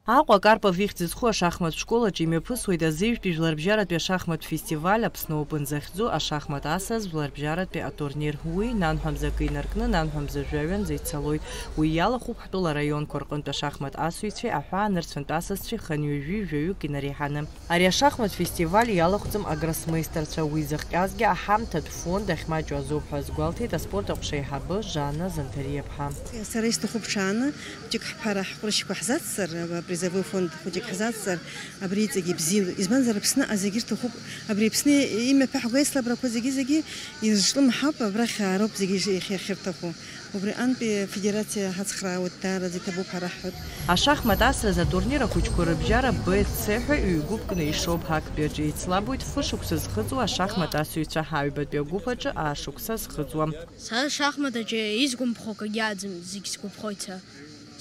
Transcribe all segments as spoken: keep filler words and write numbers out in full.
Аҟәа Карпов ихьӡ зху ашахмат школ аҿы имҩаԥысуеит азеижәтәи жәларбжьаратәи ашахмат фестиваль Аԥсны Open захьӡу ашахмат асас жәларбжьаратәи атурнир. Уи, нанҳәа мза акы инаркны, нанҳәа мза жәаҩанӡа ицалоит. Уи иалахәуп ҳтәыла араионқәа рҟынтә ашахмат асыҩцәеи аҳәаанырцәынтә асасцәеи хынҩажәи жәаҩык инареиҳаны. Ари ашахмат фестиваль иалахәӡам агроссмеистерцәа, уи зыхҟьазгьы аҳамҭатә фонд ахьмаҷу азоуп ҳәа азгәалҭеит аспорт аҟәша аиҳабы Жанна Занҭариаԥҳа. Сара исҭахуп ҽааны, хәыҷык ҳԥара ҳҟәрышьқәа ҳзацҵар, апризовой фонд хәыҷык ҳзацҵар, абри иҵегь ибзиоуп. Избанзар, Аԥсныҟа зегьы ирҭахуп, абри Аԥсны имҩаԥаҳго аицлабрақәа зегьы-зегьы ирызҿлымҳауп, абрахь аароуп зегьы иахьа иахьырҭаху. Убри антәи афедерациа ҳацхраауеит, даараӡа иҭабуп ҳара ҳҳәоит. Ашахмат асразы атурнир ахәыҷқәа рыбжьара Б Ц ҳәа ҩ-гәыԥкны ишоуп, ҳактәи аҿы еицлабуеит фышықәса зхыҵуа ашахмат асыҩцәа, ҳаҩбатәи агәыԥ аҿы аашықәса зхыҵуа. Сара ашахмат аҿы исгәаԥхо акгьы аӡам, зегь сгәаԥхоит са.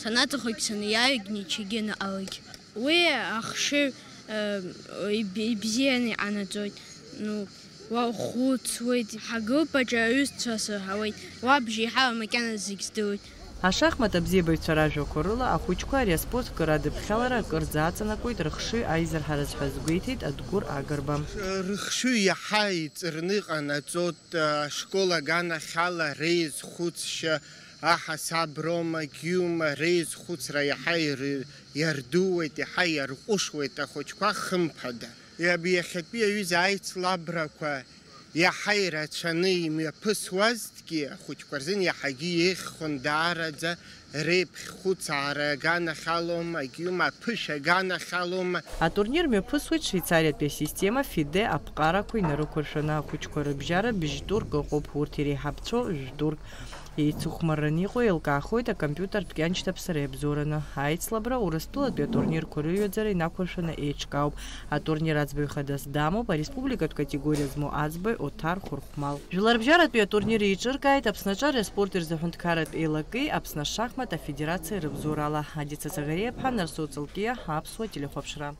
Санаҵахогь саниааигь ничегьы наҟалеит. Уи ахшыҩ, э, иб-, ибзианы иҟанаҵоит. Ну, уахәыцуеит. Ҳагруппаҿы аҩызцәа сырҳауеит. Уабжьы иҳауа макьана зегь здыруеит. Ашахмат абзиабаҩцәа ражәақәа рыла, ахәыҷқәа ари аспорт кыр адыԥхьалара акырӡа аҵанакуеит рыхшыҩ аизырҳараз ҳәа азгәеиҭеит Адгәыр Агрба. Рыхшыҩ иаҳа иҵырны иҟанаҵоит, ашкол аганахьала реизхәыцшьа, аҳасаброума, гьиума, реизхәыцра иаҳа иры-, иардууеит, иаҳа иарҟәышуеит ахәыҷқәа, хымԥада. Иаб-, иахьатәи аҩыза аицлабрақәа иаҳа ирацәаны имҩаԥысуазҭгьы, ахәыҷқәа рзын иаҳагьы еиӷьхон даараӡа реиԥхьхәыцаара аганахьалоума, гьиума, аԥышә аганахьалоума. Атурнир мҩаԥысуеит Швеицариатәи асистема фиде аԥҟарақәа инарықәыршәаны. Ахәыҷқәа рыбжьара бжьтәырк ыҟоуп, урҭ иреиҳабцәоу жәтәырк. Еицыхәмарраны иҟоу еилкаахоит акомпиутертә кьаншьҭаԥсара иабзоураны. Аицлабра Урыстәылатәи атурнирқәа рыҩаӡара инақәыршәаны еиҿкаауп. Атурнир аӡбаҩ хадас дамоуп ареспубликатә категориа змоу аӡбаҩ Оҭар Хәырхәмал. Жәларбжьаратәи атурнир еиҿыркааит Аԥсны аҿар аспорти рзы аҳәынҭқарратә еилакеи Аԥсны ашахмат афедерациеи рыбзоурала. Адица Цагариаԥҳа, Нарсоу Ҵалкиа, Аԥсуа телехәаԥшра.